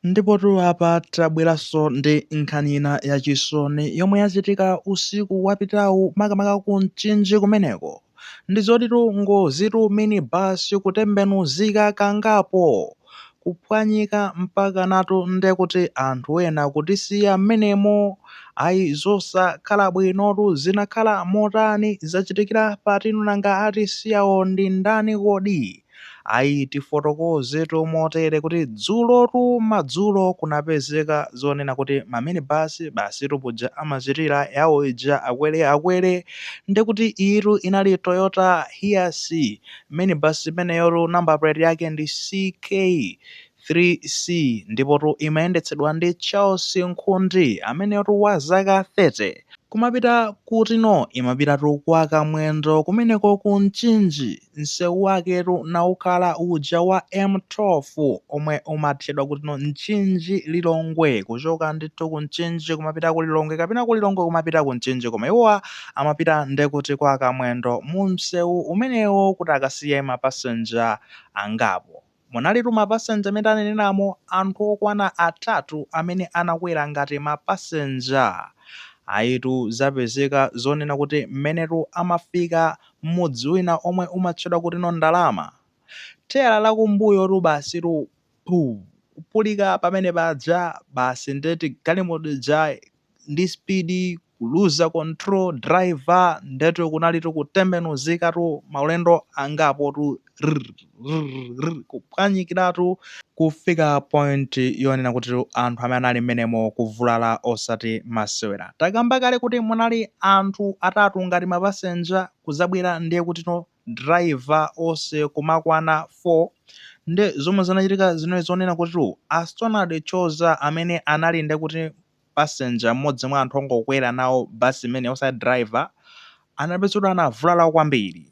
Ndipotu apa tabweranso ndi nkhani ina yachisoni yomwe yachitika usiku wapitawu, makamaka ku Mchinji kumeneko. Ndi zotitu ngozitu, minibus kutembenuzika kangapo, kuphwanyika mpaka natu ndekuti anthu ena kutisiya mmenemo. Ayi, zosakhala bwinotu. Zinakhala motani? Zachitikira patino? Nanga atisiyawo ndi ndani kodi? Ayi, tifotokozetu motere kuti dzulotu madzulo kunapezeka zonena kuti ma minibus basitu puja amachitira yawo ija, akwere akwere, ndikuti iyitu inali Toyota Hiace minibus imeneyotu, number plate yake ndi CK 3C, ndipotu imayendetsedwa ndi Charles Nkhundi ameneyotu wa zaka 30. Kumapita kutino? Imapitatu kwa Kamwendo kumeneko ku Mchinji. Msewu waketu naukhala uja wa M12 omwe umatchedwa kutino Mchinji Lilongwe, kuchoka ndithu ku Mchinji kumapita ku Lilongwe kapena ku Lilongwe kumapita ku Mchinji, koma iwowa amapita ndekuti kwa Kamwendo mu msewu umenewo kuti akasiye mapasenja angapo. Munalitu mapasenja amene taneneramo, anthu okwana atatu amene anakwera ngati mapasenja. Ayitu, zapezeka zonena kuti mmenetu amafika m'mudzi wina omwe umatchedwa kuti no Ndalama, teyala lakumbuyotu basitu pu kuphulika pamene paja. Basi, ndeti galimoto ija ndi speed, kuluza control driver, ndetu kunalitu kutembenuzikatu maulendo angapotu, rrr, kuphwanyikiratu, kufika point yonena kuti anthu amene anali mmenemo kuvulala osati masewera. Takamba kale kuti munali anthu atatu ngati mapasenja, kuzabwera ndiye kuti no driver, onse kumakwana 4. Ndi zomwe zinachitika zinali zonena kuti Astonald Choza amene anali ndi kuti passenger, mmodzi mwa anthu ongokwera nawo basi imene, osati driver, anapeza kuti anavulala kwambiri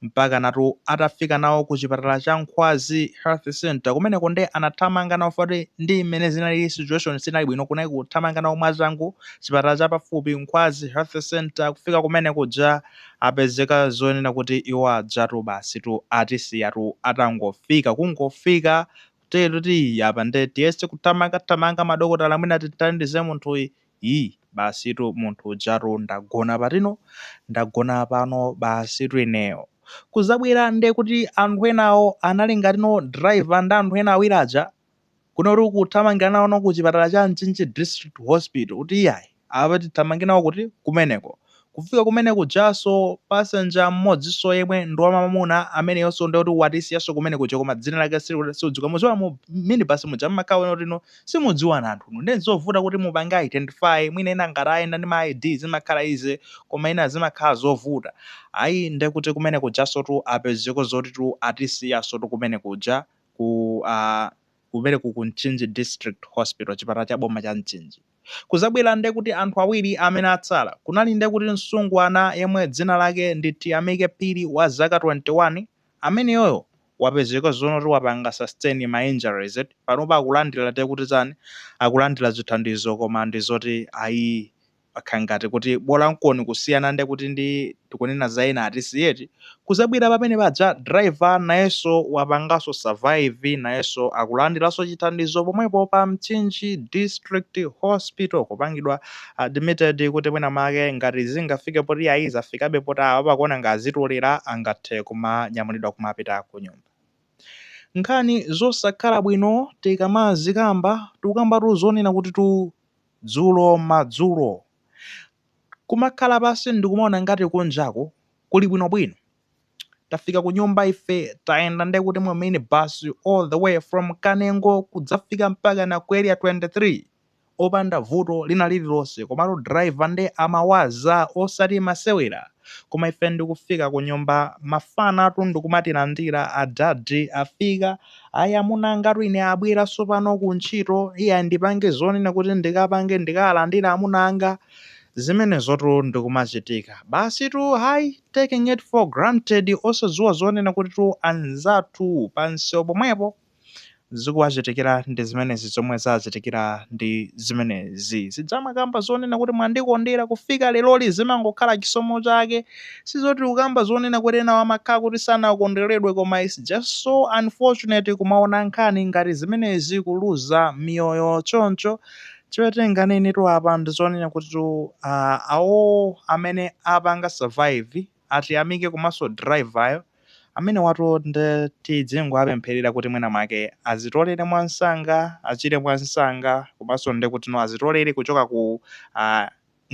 mpaka natu atafika nawo ku chipatala cha Nkhwazi Health Center kumeneko. Ndi anathamanga nawo fati ndi mmene zinali, situation sinali bwino, kunali kuthamanga nawo mwachangu chipatala chapafupi, Nkhwazi Health Center. Kufika kumene kuja apezeka zonena kuti iwo adzatu basi tu atisiyatu atangofika, kungofika tero ti apa nde tiyese kuthamanga thamanga, madokotala mwina tithandize munthuyi. Iyi basitu munthu ujatu ndagona patino, ndagona pano basitu ineyo. Kuzabwera nde kuti anthu enawo anali ngati no driver ndi anthu ena awiri aja, kunoti kuthamangira nawo no ku chipatala cha Mchinji District Hospital, kuti iyayi, apa tithamange nawo kuti kumeneko. Kufika kumene kujaso, passenger mmodzinso yemwe ndi wamamuna ameneyonso ndi kuti watisiyanso kumene kuja, koma dzina lake siudziwa. Mudziwa mu minibus muja mmakhala kuti no simudziwana anthu, ndi zovuta kuti mupange identify. Mwina ena ngati ayenda ndi ma ID zimakhala ize, koma ena zimakhala zovuta. Ayi, ndekuti kumene kujaso tu apezeko zoti tu atisiyanso tu kumene kuja ku kumeneku ku Mchinji District Hospital, chipatala cha boma cha Mchinji. Kuzabwera nde kuti anthu awiri amene atsala kunali nde kuti msungwana yemwe dzina lake ndi Tiyamike Phiri wa zaka 21. Ameneyoyo wapezeka zonoti wapanga sustain ma injuries. Panopa akulandira te kuti chani, akulandira zithandizo, koma ndi zoti ayi, pakhala ngati kuti bola nkoni kusiyana nde kuti ndi tikunena za ena atisiyeti. Kuzabwera pamene paja driver nayenso wapanganso survive, nayenso akulandiranso chithandizo pomwepo pa Mchinji District Hospital, kupangidwa admitted kuti mwina make ngati zingafike poti ayi, zafikabe poti awa pakuona ngazitolera, angathe kumanyamulidwa kumapita ku nyumba. Nkhani zosakhala bwino tikamazikamba, tikukambatu zonena kuti tu dzulo madzulo kumakhala pasi ndikumaona ngati kunjaku kuli bwinobwino. Tafika ku nyumba ife, tayenda nde kuti mu minibus all the way from Kanengo kudzafika mpaka na ku Area 23 opanda vuto lina lililonse, komatu driver nde amawaza osati masewera. Koma ife ndikufika ku nyumba, mafana atu ndikumatilandira, adadi afika. Ayi, amuna angatu ine abwera sopano ku ntchito. Iye andipange zonena kuti ndikapange, ndikalandira amuna anga. Zimenezotu ndikumachitika basi tu, hayi, taking it for granted, osadziwa zonena kuti tu anzathu pansewu pomwepo. Zikuwachitikira ndi zimenezi, zomwe zachitikira ndi zimenezi. Sidzamakamba zonena kuti mwandikondera kufika leroli, zimangokhala chisomo chake. Sizoti kukamba zonena kuti ena amakhala kuti sanakondweredwe, koma it's just so unfortunate kumaona nkhani ngati zimenezi, kuluza miyoyo choncho. Chimene apa ndi zonena kuti awo amene apanga survive atiyamike, komanso driver amene watu ndi tidzingoapempherera kuti mwina mwake azitolere mwansanga, achire mwansanga, komanso ndi kuti no azitolere kuchoka ku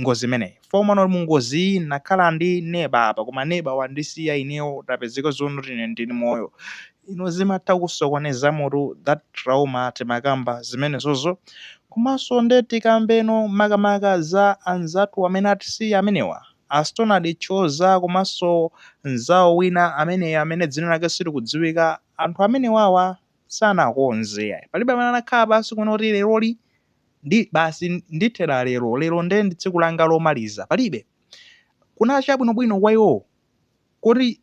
ngozi imeneyi. Fomano mu ngozi nakhala ndi neba apa, koma neba wandisiya ineyo, tapezeka zono kuti ine ndili moyo ino, zimatha kusokoneza mutu, that trauma timakamba zimenezozo. Komanso nde tikambeno makamaka za anzathu amene atisiya amenewa, Astonadi Choza komanso mzawo wina amene dzina lake silikudziwika. Anthu amenewawa sanakonze, palibe amene anakhala pansi kuona kuti leroli ndi basi, ndithera lero, lero nde ndi tsiku langa lomaliza. Palibe kunacha bwinobwino kwa iwo kuti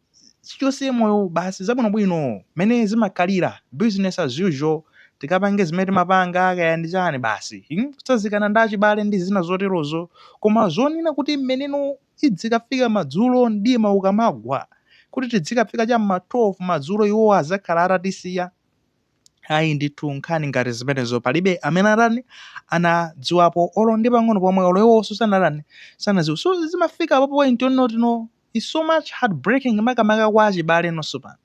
chonse moyo basi, zabwinobwino mene zimakhalira, business as usual, tikapange zimene timapanga, kaya ndi chani basi, Kusazikana ndi achibale ndi zina zoterozo. Koma zonena kuti mmeneno idzikafika madzulo, mdima ukamagwa, kuti tidzikafika cha ma 12 madzulo iwo azakhala atatisiya, ayi ndithu, nkhani ngati zimenezo palibe amene atani anadziwapo olo ndi pang'ono pomwe, olo iwonso sanatani, sanadziwa. So zimafika pa point yonoti no, is so much heartbreaking, makamaka kwa achibale nonso pano,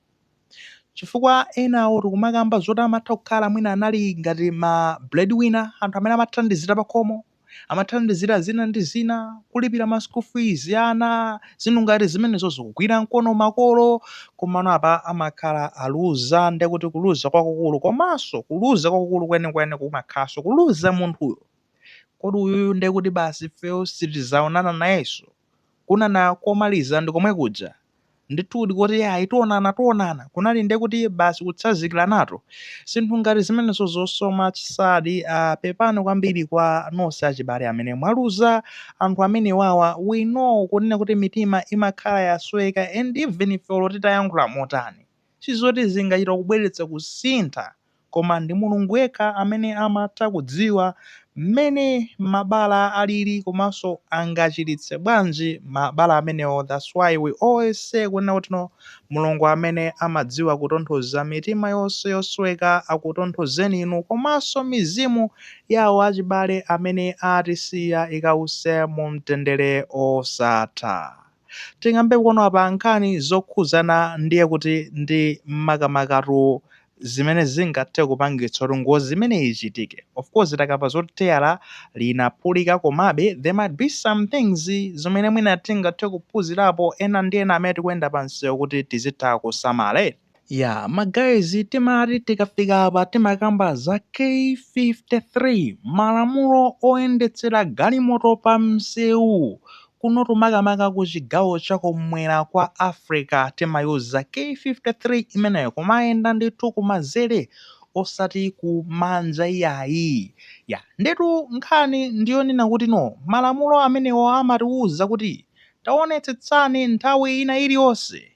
chifukwa enawo tikumakamba zoti amatha kukhala mwina anali ngati ma breadwinner, anthu amene amathandizira pakhomo, amathandizira zina ndi zina, kulipira ma school fees ana, zinthu ngati zimenezozo, kugwira mkono makolo. Komano apa amakhala aluza, ndekuti kuluza kwakukulu, komanso kuluza kwakukulu kwenikweni kumakhalanso kuluza munthuyo. Kodi uyuyu ndekuti basi ifeyo sitizaonana nayenso, kunana komaliza ndi komwe kuja ndithudi kuti ayi, tionana, tionana kunali ndekuti basi kutsazikira nato, zinthu ngati zimenezo, so much sad. Pepani kwambiri kwa nonse achibale amene mwaluza anthu amene wawa. We know kunena kuti mitima imakhala yasweka, and even ife olo titayankhula motani sizoti zingachita kubweretsa kusintha, koma ndi Mulungu yekha amene amatha kudziwa mmene mabala alili komanso angachiritse bwanji mabala amenewo. That's why we always say kunena kuti no, Mulungu amene amadziwa kutonthoza mitima yonse yosweka akutonthozeni inu, komanso mizimu yawo achibale amene atisiya ikause mu mtendere osatha. Tingambe kuona pa nkhani zokhuzana ndiye kuti ndi makamakatu zimene zingathe kupangitsa kuti ngozi imeneyi ichitike. Of course takamba zoti teyala linaphulika, komabe there might be some things zimene mwina tingathe kuphunzirapo ena ndi ena amene tikuyenda pa msewu kuti tizitha kusamala. Ya ma guys, timati tikafika apa timakamba za K53, malamulo oyendetsera galimoto pa msewu. Kunotu makamaka ku chigawo chakumwera kwa Africa timayuza K53 imeneyo, kumayenda ndithu kumanzere osati kumanja iyayi. Ya, ndetu nkhani ndiyonena kuti no, malamulo amenewo amatiwuza kuti taonetsetsani nthawi ina iliyonse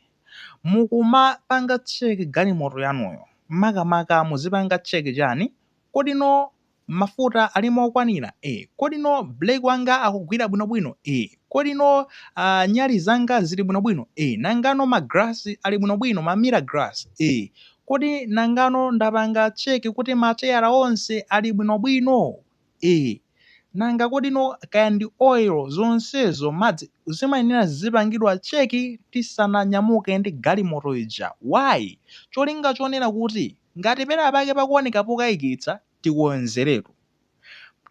mukumapanga check galimoto yanuyo, makamaka muzipanga check chani? Kodi no mafuta alimo okwanira? E. Kodi no brake wanga akugwira bwinobwino? E. Kodi no nyali zanga zili bwinobwino? E. Nangano magrasi ali bwinobwino, ma mirror glass? E. Kodi nangano ndapanga check kuti mateyala onse ali bwinobwino? E. Nanga kodi no kaya ndi oil, zonsezo, madzi, zimayenera zipangidwa check tisananyamuke ndi galimoto ija. Why? Cholinga chonena kuti ngati pena pake pakuoneka pokayikitsa, tikonzeretu.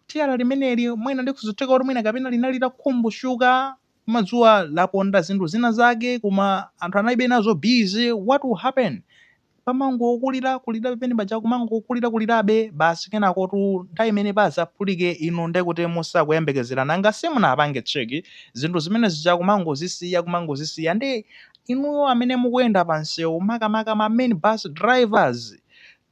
Tiyala limeneli mwina ndikuzotheka kuti mwina kapena linali litakhumbusuka, madzuwa laponda zinthu zina zake, koma anthu analibe nazo busy. What will happen? Pamangokulira kulira pamene paja, kumangokulira kulirabe basi. Kenakotu nthawi imene pazaphulike inu ndekuti musakuyembekezera, nanga simunapange check zinthu zimene zija, kumangozisiya, kumangozisiya. Ndi inuyo amene mukuyenda pa msewu, makamaka ma main bus drivers,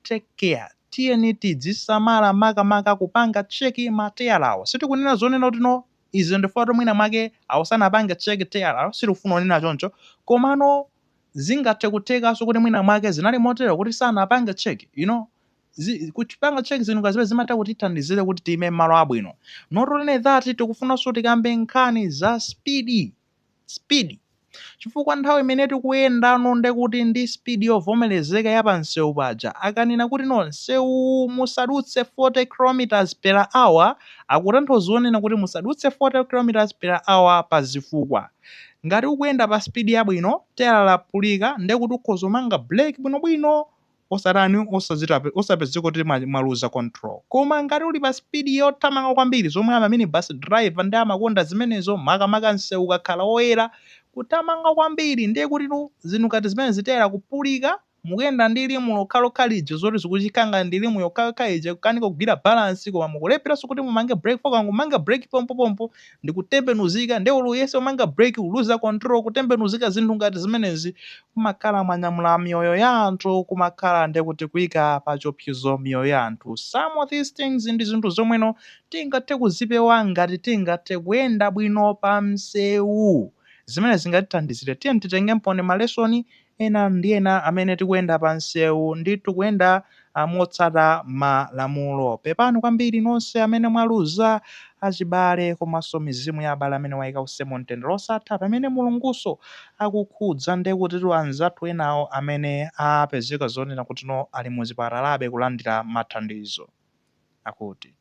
take care. Tiyeni tidzisamala, makamaka kupanga check mateyalawo. Sitikunena zonena kuti no, izi ndifuna mwina mwake awusanapange check teyalawo, sitikufuna kunena choncho, komano zingathe kuthekanso kuti mwina mwake zinali motero kuti sanapange check. Kupanga check zinthu ngati zimene zimatha kutithandizira kuti tiyime m'malo abwino. Not only that, tikufunanso tikambe nkhani za speed, speed, chifukwa nthawi imene tikuyendano ndekuti ndi speed yovomerezeka ya pamsewu paja. Akanena kuti no, msewu musadutse 40 km per hour, akutanthauza zonena kuti musadutse 40 km per hour pa zifukwa. Ngati ukuyenda pa speed yabwino, teyala laphulika, ndekuti ukhoza kumanga brake bwinobwino, osatani, osapezeka kuti mwaluza control. Koma ngati uli pa speed yothamanga kwambiri, zomwe ama minibus driver ndi amakonda zimenezo, makamaka msewu ukakhala woyera, kuthamanga kwambiri, ndiye kuti zinthu ngati zimene zitayera kuphulika, mukuyenda ndi limu lokhalokha lija, zoti zikuchikhanga ndi limu yokhalokha ija, kukanika kugwira balance, koma mukulepheranso kuti mumange brake fo kangomanga brake pompopompo ndikutembenuzika, ndiye uluyese umanga brake, uluza control, kutembenuzika. Zinthu ngati zimenezi kumakhala mwanyamula miyoyo ya anthu, kumakhala ndiye kuti kuyika pa chiopsezo miyoyo ya anthu. Some of these things ndi zinthu zomweno tingathe kuzipewa ngati tingathe kuyenda bwino pa msewu, zimene zingatithandizire. Tiye titenge mpone malesoni ena ndi ena amene tikuyenda pa msewu ndi tikuyenda motsata malamulo. Pepani kwambiri nonse amene mwaluza achibale, komanso mizimu ya abale amene wayika usemo mtendere osatha, pamene Mulunguso akukhudza ndiye kutitu anzathu enawo amene apezeka zonena kuti no, ali muzipatalabe kulandira mathandizo akuti.